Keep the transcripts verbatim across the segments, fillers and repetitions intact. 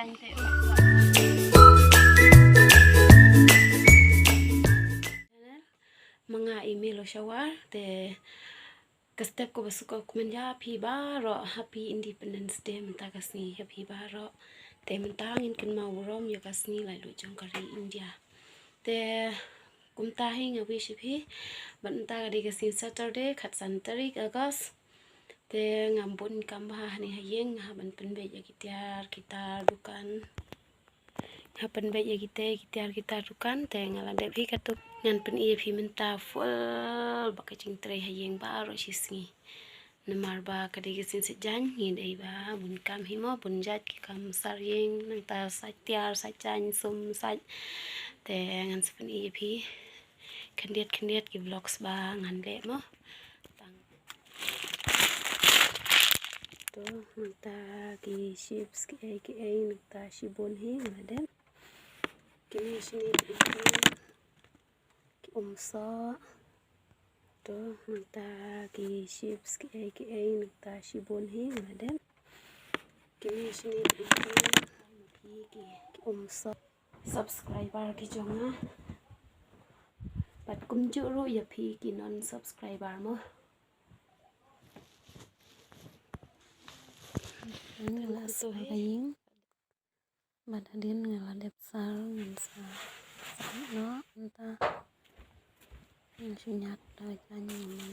Ma nga i Melo Shawar, te ka step kaba suk ka kumne ïa phi baroh, Happy Independence Day mynta ka sngi ïa phi baroh. Te mynta ngin kynmaw burom ïa ka sngi laitluid jong ka ri India. Te kumta hi nga wish ïa phi, bad mynta ka dei ka sngi Saturday, khatsan tarik August. Te ngam bun kam bha hangne ha ïing, nga hap ban pynbeit ïa ki tiar ki tar dukan. Nga hap pynbeit ïa kita ki tiar ki tar dukan, te nga la dep hi katto. Ngan pyni ïa phi mynta full ba ka jingtrei ha ïing baroh shi sngi. Namar ba ka dei ka sngi Saitjaiñ, ngi dei ba bun kam hi mo, bun jait ki kam sar ïing, nangta sait tiar, sait jaiñ, sum, sait. Te ngan sa pyni ïa phi khyndiat khyndiat ki vlogs ba ngan leh mo. Tang. To, nangta ki chips ki ei ki ei, nangta shibun hi nga la dep. Kine shini ki ei ki um soh. To, nangta ki chips ki ei ki ei, nangta shibun hi nga la dep. Kine shini ki ei ki ei, ki um soh. Subscriber ki jong nga. Bad kumjuh ruh ïa phi ki non subscriber mo. Nga la sah ka ïing. Bad hadien nga la dep sah, ngan sah. Sah noh mynta. Nga shu ñiad da ka jaiñ, nga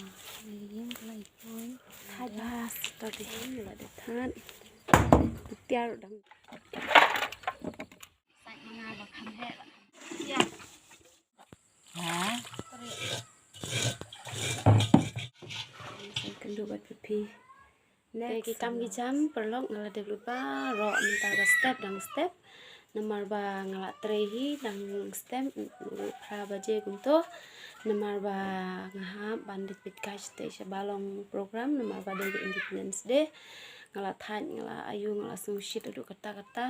la ïing, la ïing. Hai bas, to dei nga la dep thad. Tiar dang. Ha? Kynduh bad phi. Te ki kam ki jam paralok nga la dep lut baroh mynta ka step dang step. Namar ba nga la trei hi dang step, phra baje kumto. Namar ba nga hap ban dep peit kai shatei sha ba long program, namar ba dei ka Independence Day. Nga la thait, nga la ayu, nga la sngewsih haduh katta katta.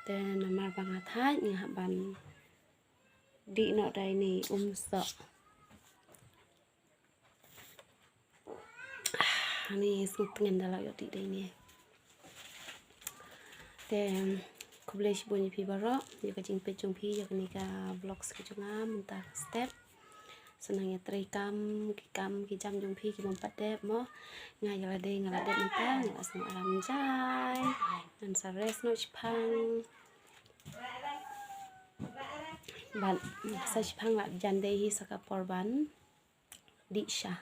Te namar ba nga thait, nga hap ban dih noh da ine i um soh. Ani sngewtngen da la ïoh dih da ine. Te khublei shibun ïa phi baroh ïa ka jingpeit jong phi ïa kane ka vlogs ka jong nga mynta ka step. Sa nang ïa trei kam, ki kam ki jam jong phi ki bym pat dep mo. Nga ïa lade nga la dep mynta, nga la sngew aram jai. Ngan sa rest noh shiphang. Bad sa shiphang la jan dei hi sa ka por ban dih sha.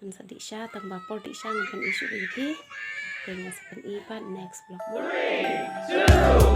Ngan sa dih sha, tang ba por dih sha ngan pyni shuh ïa phi. Te ngan sa pyni pat next vlog.